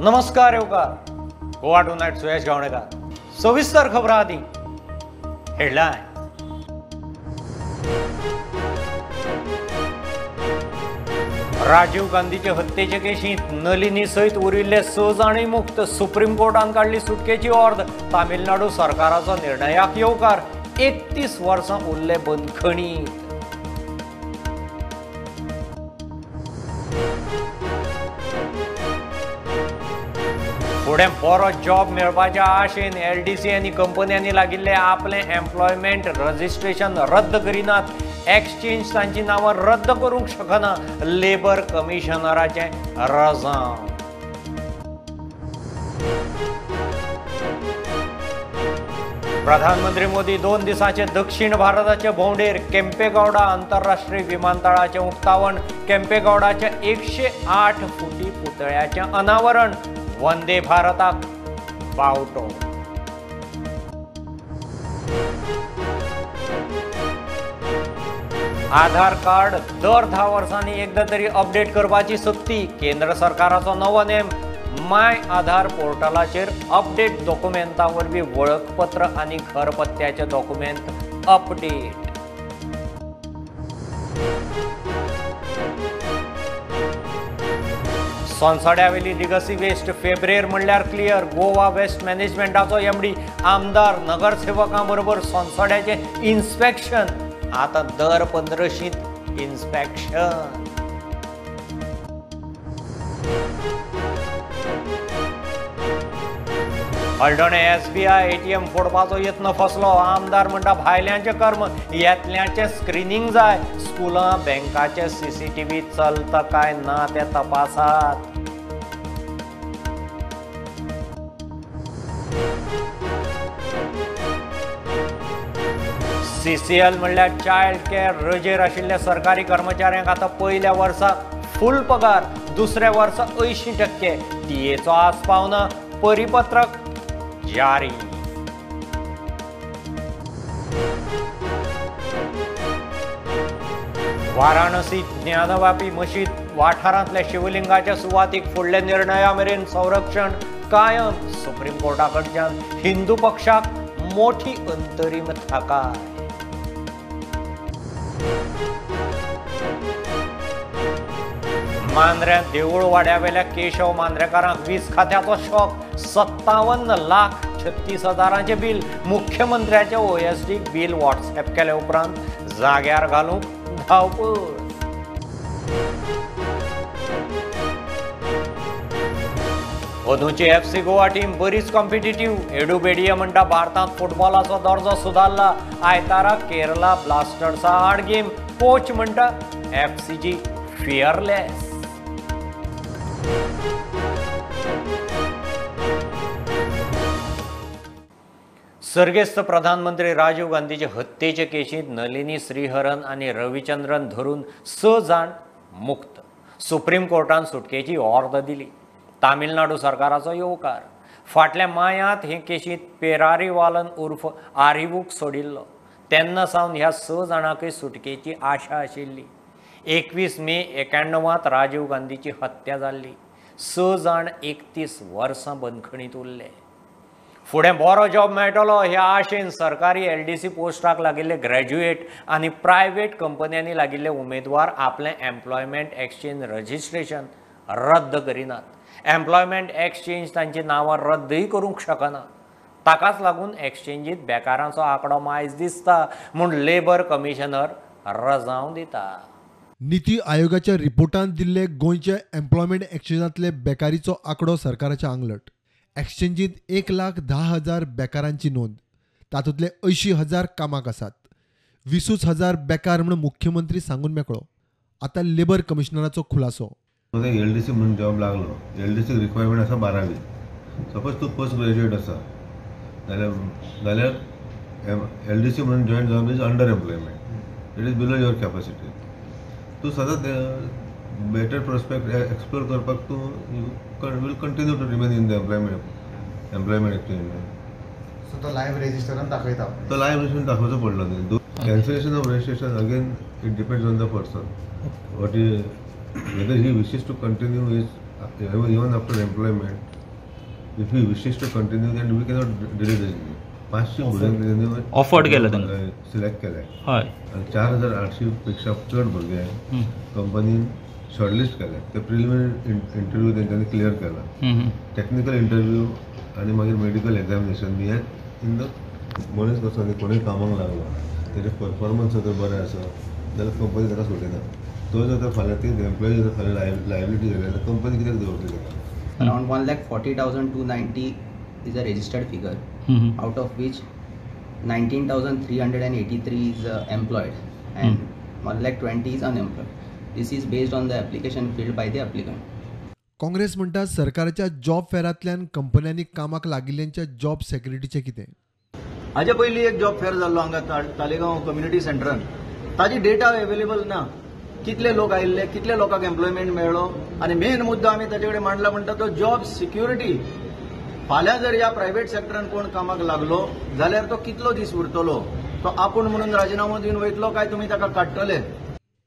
नमस्कार येवकार गोवा टुनायट सुयश गावणेकर. सविस्तर खबरां आदी हेडलायन. राजीव गांधीचे हत्येचे केशींत नलिनी सयत उरिल्ले 6 जाणूय मुक्त. सुप्रीम कोर्टान काडली सुटकेची ऑर्द. तामिळनाडू सरकाराचो निर्णयाक येवकार. 31 वर्सां उरले बंदखणीत. फुडें बरो जॉब मेळपाच्या आशेन एलडीसी आनी कंपन्यांनी लागिल्ले आपलें एम्प्लॉयमेंट रजिस्ट्रेशन रद्द करिनात. एक्सचेंज तांची नांवां रद्द करूंक शकना. लेबर कमिशनराचें रजांव. प्रधानमंत्री मोदी 2 दिसांचे दक्षिण भारताचे भोंवडेर. केम्पेगौडा आंतरराष्ट्रीय विमानतळाचें उक्तावण. केम्पेगौडाच्या 108 फुटी पुतळ्याचें अनावरण. वंदे भारताक बावटो. आधार कार्ड दर 10 वर्सांनी एकदा तरी अपडेट करपाची सक्ती. केंद्र सरकाराचो नवो नेम. माय आधार पोर्टलाचेर अपडेट डॉक्युमेंटा वरवीं वळखपत्र आनी घरपत्त्याचे डॉक्युमेंट अपडेट. सोनसड्यावेली लिगसी वेस्ट फेब्रेर म्हणल्यार क्लियर. गोवा वेस्ट मॅनेजमेंटाचो एमडी आमदार नगरसेवकां बरोबर सोनसड्याचें इन्स्पेक्शन. आतां दर 15शींत इन्स्पेक्शन. हळदोणे एसबीआय एटीएम फोडपाचो यत्न फसलो. आमदार म्हणटा भायल्यांचें कर्म, येतल्यांचें स्क्रिनींग जाय. स्कुलां बँकाचे सीसीटीव्ही चलता काय ना तें तपासात. सीसीएल म्हणल्यार चायल्ड केअर रजेर आशिल्ल्या सरकारी कर्मचाऱ्यांक आतां पयल्या वर्सा फूल पगार, दुसऱ्या वर्सा 80%. टीएचो आस्पाव ना. परिपत्रक जारी. वाराणसी ज्ञानवापी मशीद वाठारांतल्या शिवलिंगाच्या सुवातीक फुडल्या निर्णया मेरेन संरक्षण कायम. सुप्रीम कोर्टा कडच्यान हिंदू पक्षाक मोठी अंतरीम थाकाय. मांद्र्या देऊळवाड्यावेल्या केशव मांद्रेकारांक वीज खात्याचो शॉक. 57,36,000 बिल. मुख्यमंत्र्याच्या ओएसडीक बिल व्हॉट्सएप केल्या उपरांत जाग्यार घालूंक धांवपळ. अंदूची एफसी गोवा टीम बरीच कॉम्पिटिटीव. एडू बेडिया म्हणटा भारतांत फुटबॉलाचो दर्जो सुदारला. आयतारा केरला ब्लास्टर्सा आड गेम. कोच म्हणटा एफसीजी फियरलेस. सर्गेस्त प्रधानमंत्री राजीव गांधीचे हत्येचे केशींत नलिनी श्रीहरन आनी रविचंद्रन धरून 6 जाण मुक्त. सुप्रीम कोर्टान सुटकेची ऑर्द दिली. तामिळनाडू सरकाराचो येवकार. फाटल्या मायांत हे केशींत पेरारीवालन उर्फ आरिवूक सोडिल्लो. तेन्ना सावन ह्या 6 जाणांकय सुटकेची आशा आशिल्ली. 21 मे 91 राजीव गांधीची हत्या जाल्ली. 6 जाण 31 वर्सां बंदखणींत उरले. फुडें बरो जॉब मेळटलो ह्या आशेन सरकारी एलडीसी पोस्टाक लागिल्ले ग्रॅज्युएट आनी प्रायव्हेट कंपन्यांनी लागिल्ले उमेदवार आपलें एम्प्लॉयमेंट एक्सचेंज रजिस्ट्रेशन रद्द करिनात. एम्प्लॉयमेंट एक्सचेंज तांची नांवां रद्दय करूंक शकना. ताकाच लागून एक्सचेंजीत बेकारांचो आंकडो मायज दिसता म्हूण लेबर कमिशनर रजांव दिता. निती आयोगाच्या रिपोर्टांत दिल्ले गोंयच्या एम्प्लॉयमेंट एक्सचेंजांतले बेकारीचो आंकडो सरकाराच्या आंगलट. एक्सचेंजीत 1,10,000 बेकारांची नोंद. तातूंतले 80,000 कामाक आसात. 20,000 बेकार म्हूण मुख्यमंत्री सांगून मेकळो. आतां लेबर कमिशनराचो खुलासो. एलडीसी म्हणून जॉब लागलो. एलडीसी रिक्वायरमेंट आसा 12वी. सपोज तूं पोस्ट ग्रॅज्युएट आसा जाल्यार एलडीसी म्हणून जॉईन जावप is under employment. It is below your capacity. तूं सदांच बेटर प्रोस्पेक्ट एक्सप्लोर करपाक तूं you will continue to remain in the employment exchange. So तो लायव्ह रजिस्टरान दाखयता. तो लायव्ह रजिस्टरान दाखोवचो पडलो न्ही. Cancellation of registration again it depends on the person. What is whether he wishes to continue his Even after employment if he wishes to continue then we cannot delete. 500 भुरग्यांक offered केलें तांकां, select केलें. हय. आनी 4800 पेक्षा चड भुरगे कंपनीन शॉर्टलिस्ट केले. ते प्रिलिमिनरी इंटरव्यू तेंच्यांनी क्लियर केला, टॅक्निकल इंटरव्यू आनी मागीर मेडिकल एग्जामिनेशन बी. हे इन the मनीस कसो न्ही, कोणूय कामाक लागलो तेजे परफॉर्मन्स जर बरें आसा जाल्यार कंपनी ताका सोडिना. तो जर फाल्यां ती एम्प्लॉई जर फाल्यां लायबिलिटी जाली जाल्यार कंपनी कित्याक दवरतली ताका? Around 1,40,290 is a registered figure, out of which 19,383 is employed and 1,20,000 is unemployed. This is based on the application filled by the applicant. Congress म्हणटा सरकाराच्या जॉब फेरांतल्यान कंपन्यांनी कामाक लागिल्ल्यांच्या जॉब सेक्युरिटीचें कितें? हाजे पयलीं एक जॉब फेर जाल्लो हांगा तालेगांव कम्युनिटी सेंटरान, ताजी डेटा अवेलेबल ना, कितले लोक आयिल्ले, कितले लोकांक एम्प्लॉयमेंट मेळ्ळो. आनी मेन मुद्दो आमी ताचे कडेन मांडला म्हणटा तो जॉब सिक्युरिटी. फाल्यां जर ह्या प्रायव्हेट सेक्टरान कोण कामाक लागलो जाल्यार तो कितलो दीस उरतलो, तो आपूण म्हणून राजिनामो दिवन वयतलो काय तुमी ताका काडटले?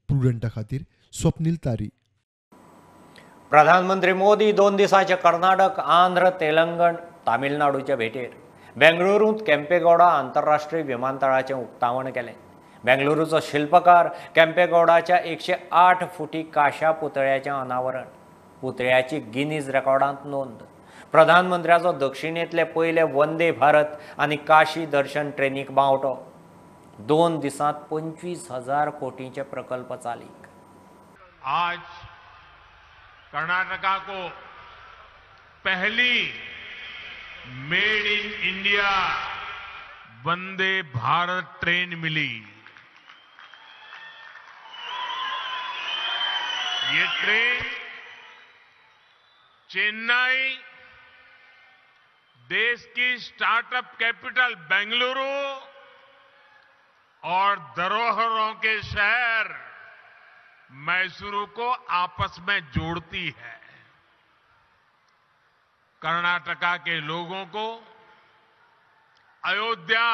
प्रुडंटा खातीर स्वप्नील तारी. प्रधानमंत्री मोदी 2 दिसांचे कर्नाटक, आंध्र, तेलंगण, तामिळनाडूच्या भेटेर बेंगळुरूंत केम्पेगौडा आंतरराष्ट्रीय विमानतळाचें उक्तावण केलें. बेंगळुरूचो शिल्पकार केम्पेगौडाच्या 108 फुटी काशा पुतळ्याचें अनावरण. पुतळ्याची गिनीज रेकॉर्डांत नोंद. प्रधानमंत्र्याचो दक्षिणेंतले पयले वंदे भारत आनी काशी दर्शन ट्रेनीक बावटो. 2 दिसांत 25,000 कोटींचे प्रकल्प चालीक. आज कर्नाटका को पहली made in India Vande Bharat train Mili. ये ट्रेन चेन्नई, देश की स्टार्टअप कैपिटल बेंगलुरु और धरोहरों के शहर मैसूरू को आपस में जोड़ती है. कर्नाटका के लोगों को अयोध्या,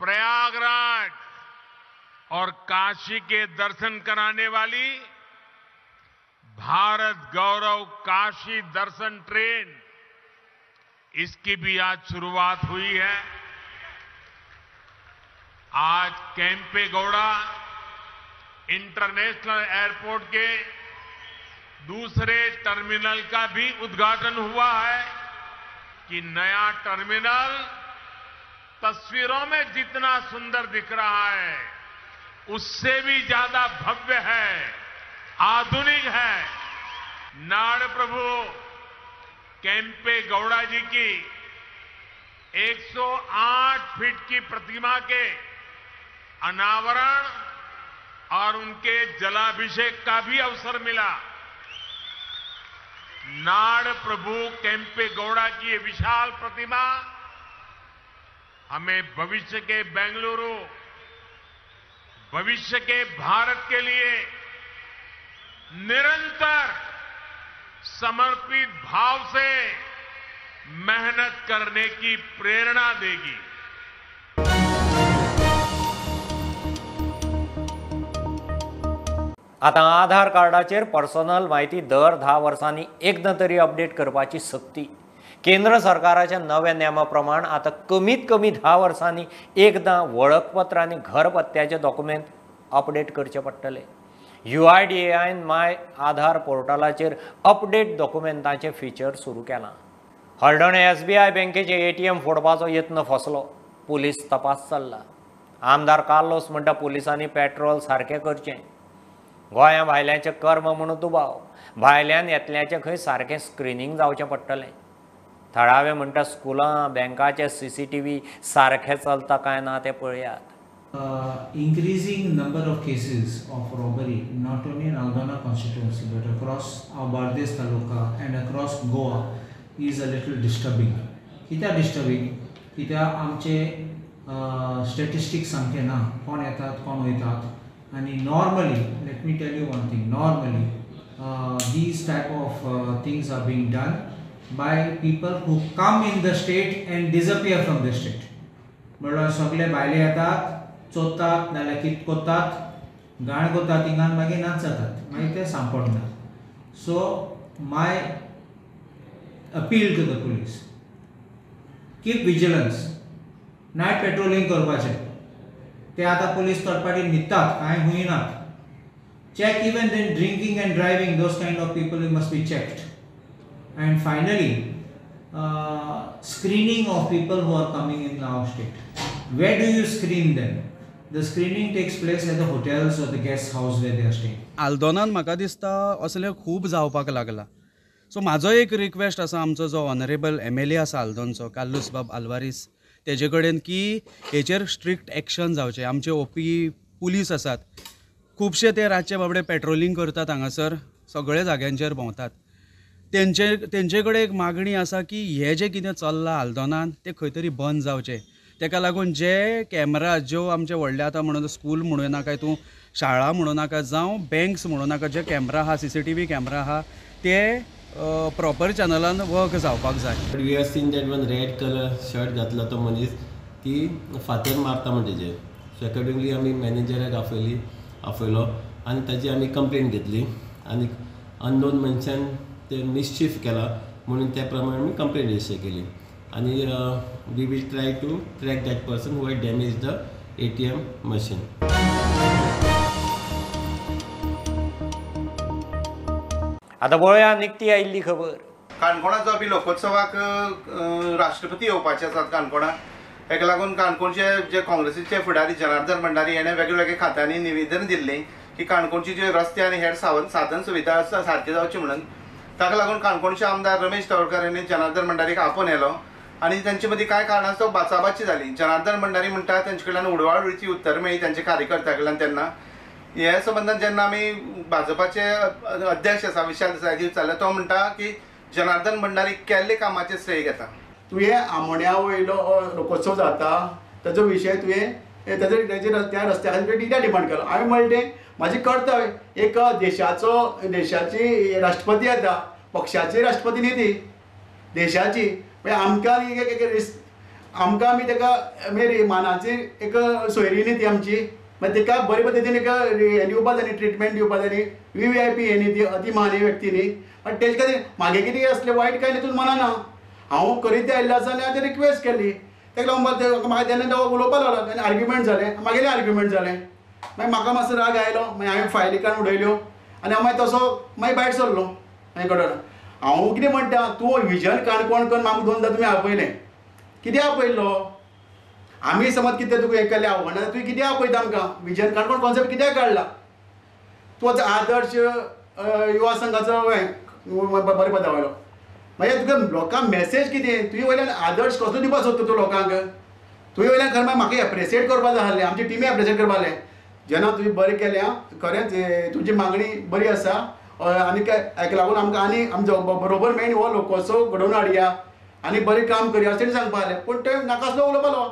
प्रयागराज और काशी के दर्शन कराने वाली भारत गौरव काशी दर्शन ट्रेन, इसकी भी आज शुरुआत हुई है. आज केम्पेगौड़ा इंटरनेशनल एयरपोर्ट के दूसरे टर्मिनल का भी उद्घाटन हुआ है कि नया टर्मिनल तस्वीरों में जितना सुंदर दिख रहा है उससे भी ज्यादा भव्य है, आधुनिक है. नाड़ प्रभु केम्पेगौड़ा जी की 108 फीट की प्रतिमा के अनावरण और उनके जलाभिषेक का भी अवसर मिला. नाड़ प्रभु केम्पेगौड़ा की ये विशाल प्रतिमा हमें भविष्य के बेंगलुरु, भविष्य के भारत के लिए निरंतर समर्पित भाव से मेहनत करने की प्रेरणा देगी. आतां आधार कार्डाचेर पर्सनल म्हायती दर 10 वर्सांनी एकदां तरी अपडेट करपाची सक्ती. केंद्र सरकाराच्या नव्या नेमा प्रमाण आतां कमीत कमी 10 वर्सांनी एकदां वळखपत्र आनी घर पत्त्याचे डॉक्युमेंट अपडेट करचे पडटले. UIDAIन माय आधार पोर्टलाचेर अपडेट डॉक्युमेंटाचें फिचर सुरू केलां. हळदोणे SBI बँकेचे ATM फोडपाचो यत्न फसलो. पुलीस तपास चल्ला. आमदार कार्लोस म्हणटा पुलिसांनी पेट्रोल सारकें करचें. गोंया भायल्यांचें कर्म म्हणून दुबाव. भायल्यान येतल्याचें खंय सारकें स्क्रिनींग जावचें पडटलें. थळावे म्हणटा स्कुलां, बँकाचे CCTV सारखे चलता काय ना तें पळयात. Increasing number of cases of robbery not only in Aldona constituency but across our Bardez taluka and across Goa is a little disturbing. कित्याक डिस्टर्बिंग? कित्याक आमचे स्टॅटिस्टिक्स सामके ना, कोण येतात कोण वयतात. आनी normally let me tell you one thing, normally these type of things are being done by people who come in the state and disappear from the state. म्हणल्यार सगळे भायले येतात, चोरतात, नाल्यार कित करतात, घाण करतात थिंगान, मागीर नाच जातात, मागीर ते सांपडनात. So My appeal to the police, keep vigilance. Night patrolling करपाचें, ते आतां पुलीस तडपाटी न्हिदतात, कांय हुंयनात. Check even then drinking and driving, those kind of people must be checked. And finally, screening of people who are coming in our state. Where do you screen them? The screening takes place at the hotels or the guest house where they are staying. आल्दोनान म्हाका दिसता असलें खूब जावपाक लागला. So म्हाजो एक request आसा आमचो जो ऑनरेबल MLA आसा आल्दोनचो कार्लुस बाब आल्वारीस तेजे कडेन की हेचेर स्ट्रिक्ट एक्शन जावचें. आमचे OP police आसात खुबशे, ते रातचे बाबडे पेट्रोलिंग करतात हांगासर, सगळे जाग्यांचेर भोंवतात. तेंचे कडेन एक मागणी आसा की हें जें कितें चल्लां आल्दोनान तें खंय तरी बंद जावचें. तेका लागून जे कॅमरा ज्यो आमचे व्हडले आतां म्हणून स्कूल म्हणूं नाका, तूं शाळा म्हणूं नाका, जावं बँक्स म्हणूं नाका, जे कॅमरा आहा CCTV camera आहा ते प्रॉपर चॅनलान वर्क जावपाक जाय. We have seen that one red colour shirt घातला तो मनीस की फातर मारता म्हण तेजेर. सो एकॉर्डिंगली आमी मॅनेजराक आपयलो आनी ताजी आमी कंप्लेन घेतली आनी अननोन मनशान ते मिसचीफ केला म्हणून त्या प्रमाणे आमी कंप्लेन रजिस्टर केली आनी we will try to track that person who had damage the ATM machine. आतां पळोवया निकती आयिल्ली खबर. काणकोणाचो बी लोकोत्सवाक राष्ट्रपती येवपाचे आसात काणकोणाक, हेका लागून काणकोणचे जे काँग्रेसीचे फुडारी जनार्दन भंडारी हेणे वेगवेगळ्या खात्यांनी निवेदन दिल्लें की काणकोणची जे रस्ते आनी हेर साधन सुविधा आसा सारकी जावची म्हणून. ताका लागून काणकोणचे आमदार रमेश तवडकर हेणे जनार्दन भंडारीक आपोवन येलो आनी तांचे मदीं कांय कारणास्तव बाचाबाची जाली. जनार्दन भंडारी म्हणटा तेंचे कडल्यान उडवाउडवीची उत्तर मेळ्ळी तांच्या कार्यकर्त्या कडल्यान. तेन्ना हे संबंदान जेन्ना आमी भाजपाचे अध्यक्ष आसा विशाल देसाय विचारलें, तो म्हणटा की जनार्दन भंडारी केल्ले कामाचें श्रेय घेता. तुवें आमोण्या वयलो लोकोत्सव जाता ताजो विशय तुवें ताजो त्या रस्त्या खातीर तुवें कित्याक डिमांड केलो? हांवें म्हणलें तें म्हाजें कर्तव्य, एक देशाची राष्ट्रपती येता, पक्षाची राष्ट्रपती न्ही ती, देशाची. मागीर आमकां आमकां आमी ताका मानाची एक सोयरी न्ही ती आमची, मागीर ताका बरे पद्दतीन एक हें दिवपा जाय न्ही, ट्रिटमेंट दिवपा जाय न्ही, VVIP हें न्ही ती अति मानवी व्यक्ती न्ही. आनी तेजे खातीर म्हागे कितें असलें वायट कांय तितून मना ना, हांव करीत आयिल्लो आसा आनी हांवें रिक्वेस्ट केली. ताका लागून म्हाका तेन्ना तो उलोवपाक लागलो, तेन्ना आर्ग्युमेंट जालें, मागेलें आर्ग्युमेंट जालें, मागीर म्हाका मातसो राग आयलो, मागीर हांवें फायली काडून उडयल्यो आनी हांव मागीर तसो मागीर भायर सरलो. मागीर कळना हांव कितें म्हणटा, तूं विजन काणकोण करून म्हाका दोनदां तुमी आपयलें, कित्याक आपयल्लो? आमी समज कितें तुका हें केलें आव्हानां, तुवें कित्याक आपयता आमकां? विजन काणकोण कॉन्सेप्ट कित्याक काडला? तूं आतां आदर्श युवा संघाचो बरें पदा वयलो, मागीर तुका लोकांक मॅसेज कितें? तुवें वयल्यान आदर्श कसलो दिवपाक सोदता तूं लोकांक? तुवें वयल्यान खरें म्हाका एप्रिसिएट करपाक जाय आसलें, आमची टिमी एप्रिसिएट करपाक जाय. जेन्ना तुवें बरें केलें, खरेंच तुजी मागणी बरी आसा आनी हाका लागून आमकां आनी आमचो बरोबर मेन हो लोकोत्सव घडोवन हाडया आनी बरें काम करया अशें सांगपाक जालें. पूण तें नाकासलो उलोवपालो,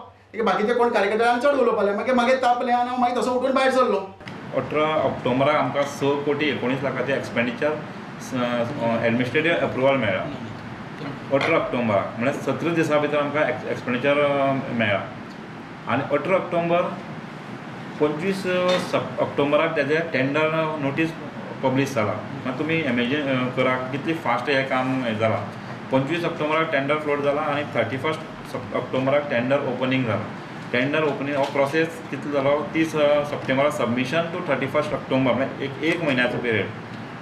बाकीचे कोण कार्यकर्ते आनी चड उलोवपाले, मागीर मागीर तापलें आनी हांव मागीर तसो उठून भायर सरलो. 18 ऑक्टोबराक आमकां 6 कोटी 19 लाखाचें एक्सपेंडिचर एडमिनिस्ट्रेटीव अप्रुवल मेळ्ळा. 18 ऑक्टोबराक म्हळ्यार 17 दिसां भितर आमकां एक्सपेंडिचर मेळ्ळा आनी 18 ऑक्टोबर 25 ऑक्टोबराक तेजें टेंडर नोटीस पब्लीश जाला. मागीर तुमी इमेजीन करा कितली फास्ट हें काम जालां. 25 ऑक्टोबराक टेंडर फ्लोट जाला आनी 31 ऑक्टोबराक टेंडर ओपनींग जाला. टेंडर ओपनींग हो प्रोसेस कितलो जालो, 30 सप्टेंबराक सबमिशन टू 31 ऑक्टोबर, म्हळ्यार एक म्हयन्याचो पिरियड.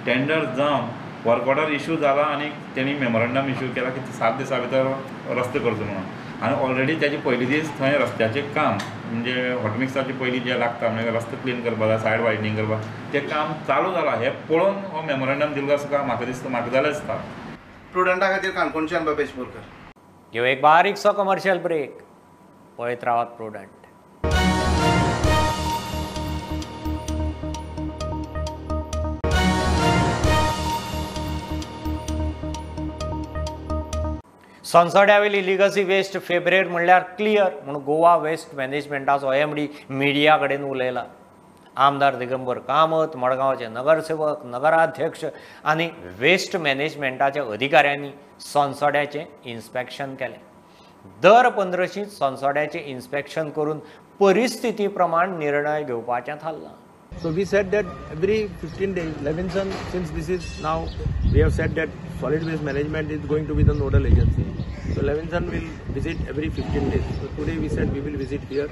टेंडर जावन वर्क ऑर्डर इशू जाला आनी तेणी मेमोरंडम इशू केला की 7 दिसां भितर रस्ते करचो म्हणून. आनी ऑलरेडी तेजे पयलीं दीस थंय रस्त्याचें काम म्हणजे हॉटमिक्साचे पयलीं जें लागता म्हणजे रस्ते क्लीन करपाक जाय, सायड वायडनींग करपाक, तें काम चालू जालां. हें पळोवन हो मेमोरंडम दिल्लो आसा काय म्हाका दिसता, म्हाका जाल्यार दिसता. प्रुडंटा खातीर काणकोणच्यान बबेश बोरकर. घेवं एक बारीकसो कमर्शियल ब्रेक, पळयत रावात प्रुडंट. संसड्यावेली लिगसी वेस्ट फेब्रेर म्हणल्यार क्लियर म्हूण गोवा वेस्ट मॅनेजमेंटाचो MD media कडेन उलयला. आमदार दिगंबर कामत, मडगांवचे नगरसेवक, नगराध्यक्ष आनी वेस्ट मॅनेजमेंटाच्या अधिकाऱ्यांनी संसड्याचें इन्स्पेक्शन केलें. दर 15शींत संसड्याचें इन्स्पेक्शन करून परिस्थिती प्रमाण निर्णय घेवपाचें थारलां. So we said that every 15 days, Levinson, since this is now, we have said that solid waste management is going to be the nodal agency. So Levinson will visit every 15 days. So today we said we will visit here,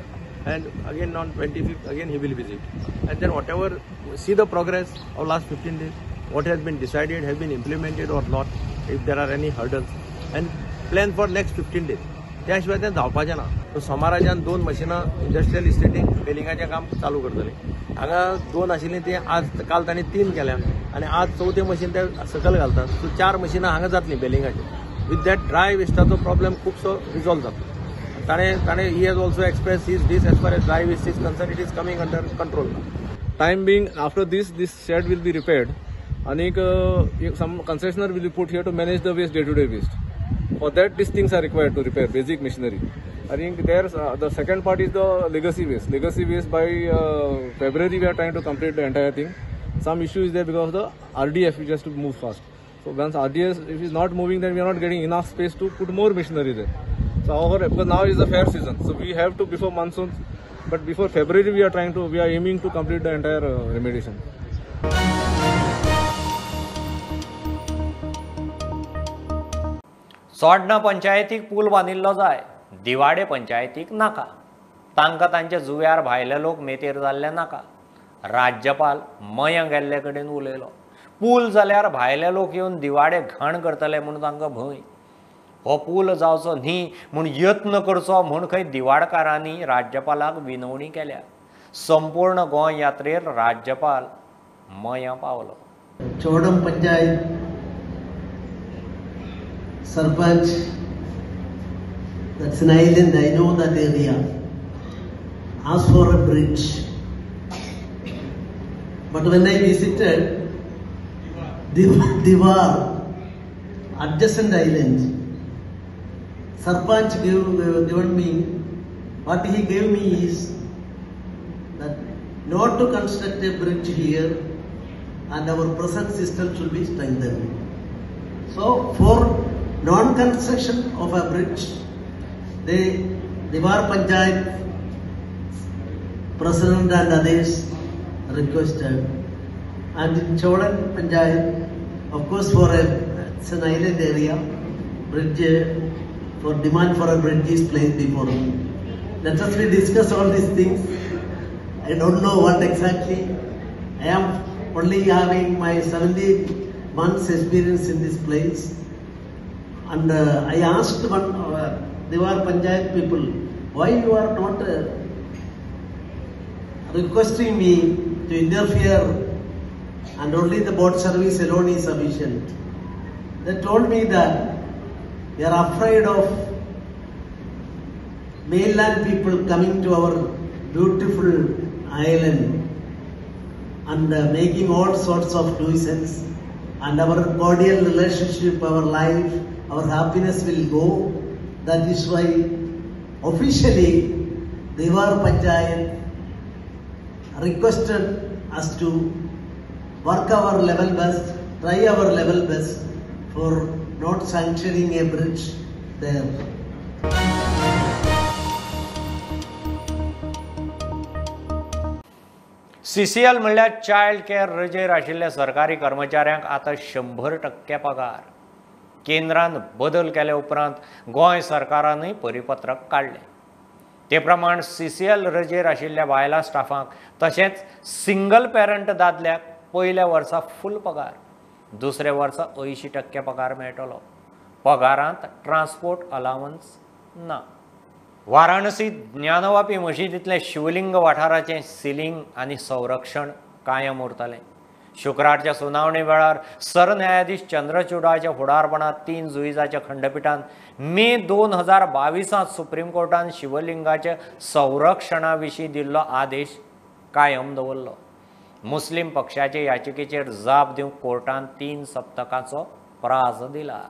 and again on 25th again he will visit. And then whatever, see the progress of last 15 days, what has been decided, has been implemented or not, if there are any hurdles, and plan for next 15 days. त्या शिवाय तें जावपाचें ना. So सोमाराच्यान 2 मशिनां industrial इस्टेटीक बेलिंगाचें काम चालू करतले. हांगा 2 आशिल्लीं ती आज काल तांणी 3 केल्या आनी आज चवथें मशीन ते सकयल घालतात. सो 4 मशिनां हांगा जातलीं बेलिंगाची. विथ that dry वेस्टाचो प्रॉब्लेम खुबसो रिजॉल्व जातलो. ताणें he has also express his this as far as dry waste is concern, it is coming under control. Time being after this this shed will be repaired आनीक some concessionaire will be put here to manage the waste, day to day waste. For that, these things are required to repair basic machinery. I think there's the second part is the legacy waste. Legacy waste by February we are trying to complete the entire thing. Some issue is there because of the RDF, which has to move fast. So once RDF if is not moving, then we are not getting enough space to put more machinery there. So our, because now is the fair season, so we have to before monsoons, but before February we are aiming to complete the entire remediation. Chodna पंचायतीक पूल बांदिल्लो जाय, दिवाडे पंचायतीक नाका. तांकां तांच्या जुव्यार भायले लोक मेतेर जाल्ले नाका. राज्यपाल मयां गेल्ले कडेन उलयलो. पूल जाल्यार भायले लोक येवन दिवाडे घाण करतले म्हूण तांकां भंय. हो पूल जावचो न्ही म्हूण यत्न करचो म्हूण खंय दिवाडकारांनी राज्यपालाक विनवणी केल्या. संपूर्ण गोंय यात्रेर राज्यपाल मयां पावलो. चोडम panchayat Sarpanch, that's an island, I know that area, asked for a bridge. But when I visited Diwar, adjacent island, Sarpanch given me, what he gave me is that not to construct a bridge here and our present system should be strengthened. So for non-construction of a bridge, the Diwar Panchayat president and others requested, and in Chodan Panchayat, of course, for a, it's an island area, bridge for demand for a bridge is placed before me. Let us discuss all these things. I don't know what exactly. I am only having my 70 months experience in this place, and I asked one Diwar Panchayat people, why you are not requesting me to interfere and only the boat service alone is sufficient. They told me that they are afraid of mainland people coming to our beautiful island and making all sorts of nuisance, and our cordial relationship, our life, our happiness will go. That is why officially Diwar Panchayat requested us to work our level best, try our level best for not sanctioning a bridge there. CCL म्हणल्यार child care रजेर आशिल्ल्या सरकारी कर्मचाऱ्यांक आतां 100% पगार. केंद्रान बदल केल्या उपरांत गोंय सरकारानूय परिपत्रक काडलें. ते प्रमाण CCL रजेर आशिल्ल्या बायलां स्टाफांक तशेंच सिंगल पेरंट दादल्याक पयल्या वर्सा फूल पगार, दुसऱ्या वर्सा 80% पगार मेळटलो. पगारांत ट्रान्सपोर्ट अलावन्स ना. वाराणसी ज्ञानवापी मशिदींतलें शिवलिंग वाठाराचें सिलिंग आनी संरक्षण कायम उरतलें. शुक्रारच्या सुनावणे वेळार सरन्यायाधीश चंद्रचूडाच्या फुडारपणांत 3 जुईजाच्या खंडपिठान मे 2022 सुप्रीम कोर्टान शिवलिंगाच्या संरक्षणा विशीं दिल्लो आदेश कायम दवरलो. मुस्लीम पक्षाचे याचिकेचेर जाप दिवंक कोर्टान 3 सप्तकांचो प्राज दिला.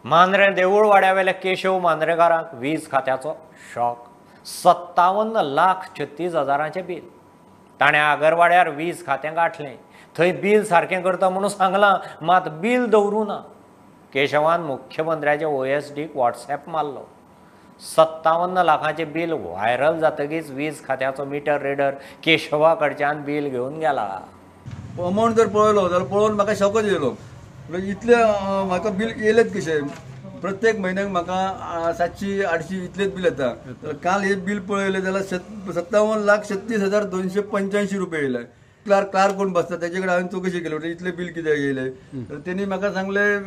मांद्रें देवूळवाड्यावेल्या केशव मांद्रेकारांक वीज खात्याचो शॉक. 57,36,000 बील. ताणें आगरवाड्यार वीज खातें गांठलें. थंय बील सारकें करता म्हणून सांगलां, मात बील दवरूं ना. केशवान मुख्यमंत्र्याच्या OSDक वॉट्सॅप मारलो. 57 लाखांचें बील व्हायरल जातकीच वीज खात्याचो मिटर रिडर केशवा कडच्यान बील घेवन गेला. अमावंट जर पळयलो जाल्यार पळोवन म्हाका शॉकच येयलो. इतले म्हाका बील येयलेच कशें? प्रत्येक म्हयन्याक म्हाका 700 800 इतलेच बील येता. तर काल हे बील पळयलें जाल्यार 57,36,285 रुपये येयले. क्लार्क कोण बसता तेजे कडेन हांवें चवकशी केली, म्हणजे इतले बील कित्याक येयले? तर तेणी म्हाका सांगलें,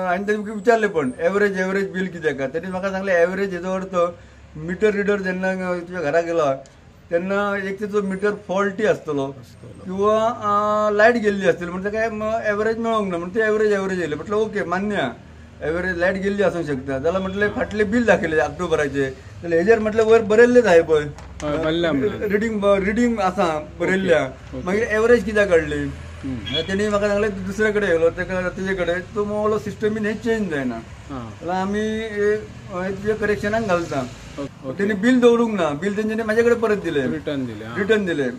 हांवें तेणी विचारलें पण एवरेज एवरेज बील कित्याक? तेणी म्हाका सांगलें एवरेज हेजो अर्थ मिटर रिडर जेन्ना तुज्या घरा गेला तेन्ना एक तेचो मिटर फॉल्टी आसतलो किंवा लायट गेल्ली आसतली, म्हणटा काय एवरेज मेळोंक ना, म्हणून ते एवरेज एवरेज येयले. म्हटलं ओके मान्य, एवरेज लायट गेल्ली आसूंक शकता. जाल्यार म्हटलें फाटलें बील दाखयलें ऑक्टोबराचें, जाल्यार हेजेर म्हटलें वयर बरयल्लेच आहाय पळय रिडींग रिडींग आसा बरयल्ल्या, मागीर एवरेज कित्याक काडली? तेणी म्हाका सांगलें दुसरे कडेन येयलो तेका तेजे कडेन तो मोलो सिस्टमीन हें चेंज जायना जाल्यार आमी तुज्या करेक्शनाक घालता. तेणी बील दवरूंक ना, बील तेंच्यांनी म्हाजे कडेन परत दिलें, रिटर्न दिलें, रिटर्न दिलें.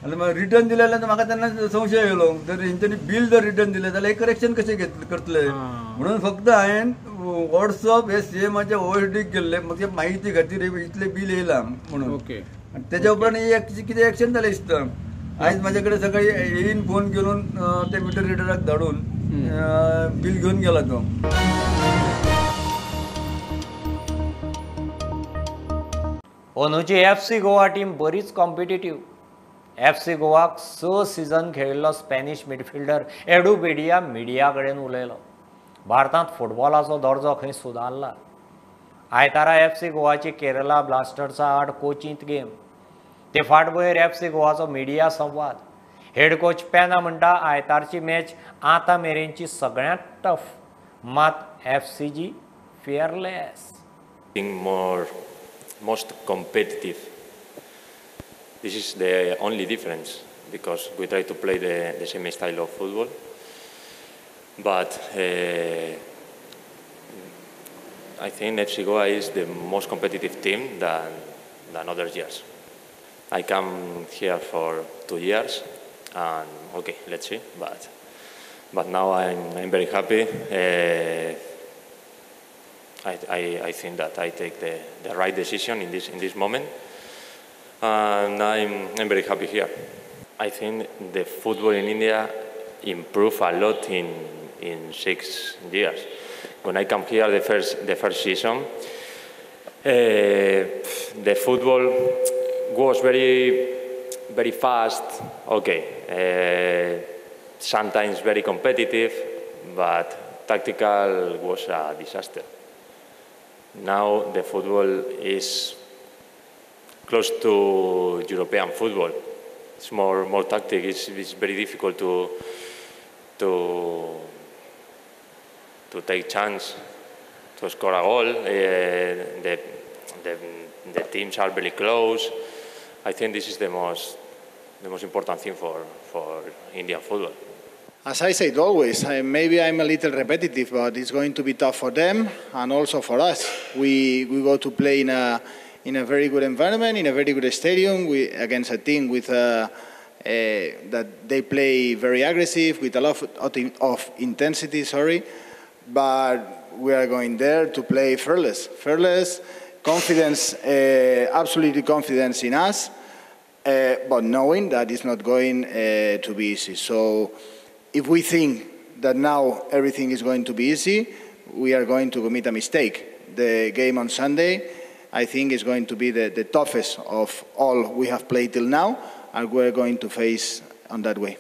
आनी मागीर रिटर्न दिलें जाल्यार म्हाका तेन्ना संशय येयलो, जर हेंच्यांनी बील जर रिटर्न दिलें जाल्यार हें करेक्शन कशें करतले म्हणून फक्त हांवें वॉट्सअप हे सीएमाच्या ओएसडीक केल्लें म्हाका माहिती खातीर इतलें बील येयलां म्हणून. आनी तेज्या उपरांत कितें एक्शन जालें दिसता. आयज म्हाजे कडेन सकाळी येईन फोन करून ते मिटर रिडराक धाडून बील घेवन गेला तो. अंदूची एफ सी गोवा टीम बरीच कॉम्पिटिटीव. एफ सी गोवाक 6 सीझन खेळिल्लो स्पॅनिश मिडफिल्डर एडू बेडिया मिडिया कडेन उलयलो. भारतांत फुटबॉलाचो दर्जो खंय सुदारला. आयतारा एफ सी गोवाची केरला ब्लास्टर्सा आड कोचींत गेम. ते फाटभुंयेर एफ सी गोवाचो मिडिया संवाद. हेड कोच पेना म्हणटा आयतारची मॅच आतां मेरेनची सगळ्यांत टफ, मात F C G fearless. Most competitive. This is the only difference, because we try to play the same style of football, but I think FC Goa is the most competitive team than other years. I come here for 2 years, and okay, let's see. But now I'm very happy. I think that I take the right decision in this moment, and I'm very happy here. I think the football in India improved a lot in 6 years. When I come here the first season, the football was very, very fast. Okay, sometimes very competitive, but tactical was a disaster. Now the football is close to European football. It's more tactic. It's very difficult to take chance to score a goal. The teams are very close. I think this is the most important thing for Indian football. As I said always, maybe I'm a little repetitive, but it's going to be tough for them and also for us. We go to play in a very good environment, in a very good stadium, against a team with that they play very aggressive, with a lot of intensity. Sorry, but we are going there to play fearless, confidence, absolutely confidence in us, but knowing that it's not going to be easy. So if we think that now everything is going to be easy, we are going to commit a mistake. The game on Sunday, I think, is going to be the toughest of all we have played till now, and we're going to face on that way.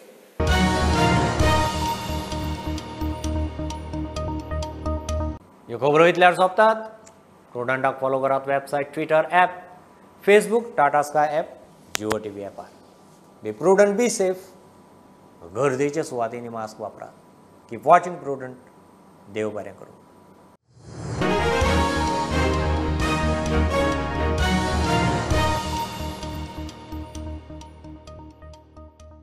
ह्यो खबरो इतल्यार सोंपतात. प्रुडंटाक follow करात website, Twitter app, Facebook, Tata Sky app, Jio TV ॲपार. Be prudent, be safe. गर्देच्या सुवातींनी mask वापरात. Keep watching Prudent. देव बरें करूं.